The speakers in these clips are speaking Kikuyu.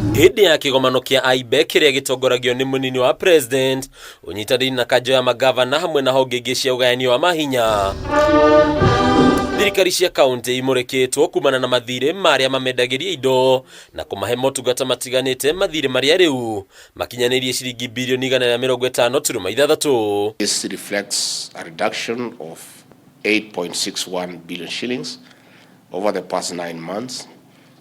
Hĩndĩ ya kĩgomano kĩa IBEC kĩrĩa gĩtongoragio nĩ mũnini wa president ũnyitanĩri na kanjo ya magavana hamwe na honge ingĩ cia ũgayanio wa mahinya, thirikari cia kaunti imũrĩkĩtwo kumana na mathirĩ ma arĩa mamendagĩria indo na kũmahe motungata matiganĩte, mathirĩ marĩa rĩu makinyanĩirie ciringi birioni 156.6. This reflects a reduction of 8.61 billion shillings over the past 9 months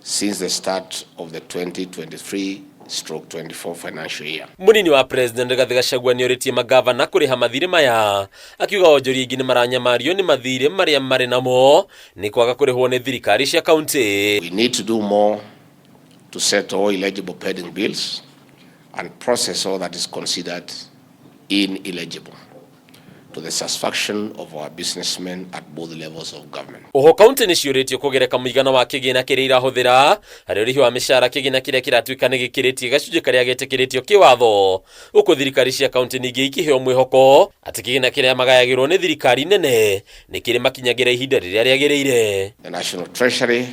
since the start of the 2023/24 financial year. Mũnini wa president Rigathĩ Gachagua nĩorĩtie magavana kũrĩha mathirĩ maya, akiuga onjoria aingĩ nĩ maranyamario nĩ mathirĩ marĩa marĩ namo nĩ kwaga kũrĩhwo nĩ thirikari cia kaunti. We need to do more to settle all eligible pending bills and process all that is considered ineligible to the satisfaction of our businessmen at both levels of government. Oho kaunti nĩ ciũrĩtio kũgereka mũigana wa kĩgĩna kĩrĩa irahũthĩra harĩ ũrĩhi wa mĩcara, kĩgĩna kĩrĩa kĩratuĩka nĩ gĩkĩrĩtie gacunjĩ karĩa getĩkĩrĩtio kĩwatho, gũkũ thirikari cia kaunti ningĩ ikĩheo mwĩhoko atĩ kĩgĩna kĩrĩa magayagĩrwo nĩ thirikari nene nĩ kĩrĩ makinyagĩra ihinda rĩrĩa rĩagĩrĩire. The National Treasury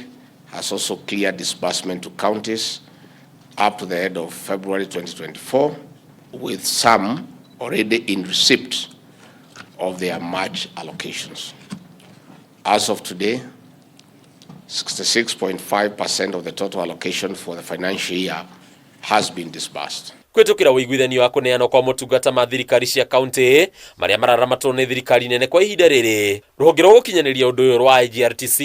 has also cleared disbursement to counties up to the end of February 2024, with some already in receipt of their March allocations. As of today, 66.5% of the total allocation for the financial year has been disbursed. Kũhĩtũkĩra ũiguithanio wa kũneanwo kwa motungata ma thirikari cia kaunti marĩa mararamatwo nĩ thirikari nene kwa ihinda rĩrĩ, rũhonge rwa gũkinyanĩria ũndũ ũyũ rwa IGRTC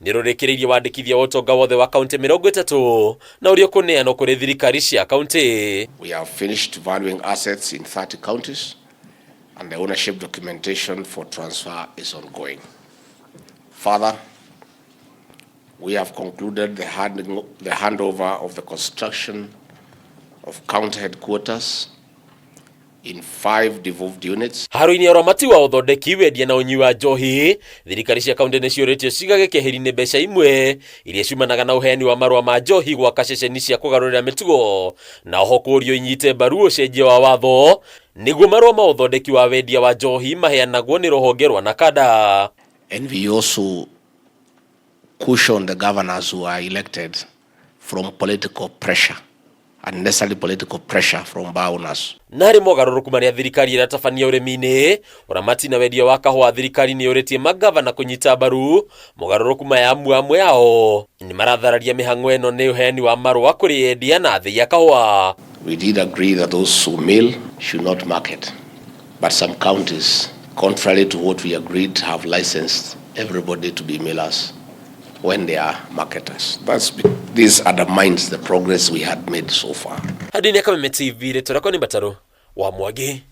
nĩ rũrĩkĩrĩirie wandĩkithia wa ũtonga wothe wa kaunti 30 na ũrĩa ũkũneanwo kũrĩ thirikari cia kaunti. We have finished valuing assets in 30 counties, and the ownership documentation for transfer is ongoing. Further, we have concluded the handover of the construction of county headquarters in five devolved units. Haro-inĩ ya ũramati wa ũthondeki, wendia na ũnyui wa njohi, thirikari cia kaunti nĩ ciũrĩtio cigage keheri-inĩ mbeca imwe iria ciumanaga na ũheani wa marũa ma njohi gwaka ceceni cia kũgarũrĩra mĩtugo, na oho kũũrio inyite mbaru ũcenjia wa watho nĩguo marũa ma ũthondeki wa wendia wa njohi maheanagwo nĩ rũhonge rwa NACADA. And we also caution the governors who are elected from political pressure, unnecessary political pressure from bar owners. Na harĩ mogarũrũku marĩa thirikari ĩratabania ũrĩmi-inĩ, ũramati na wendia wa kahũa, thirikari nĩ yũrĩtie magavana kũnyita mbaru mogarũrũku maya, amu amwe ao nĩ marathararia mĩhang'o ĩno nĩ ũheani wa marũa kũrĩ endia na thĩi ya kahũa. We did agree that those who mill should not market. But some counties, contrary to what we agreed, have licensed everybody to be millers when they are marketers. This undermines the progress we had made so far. Hadi-inĩ ya Kameme TV, rĩtwa rĩakwa nĩ Mbataro wa Mwangi.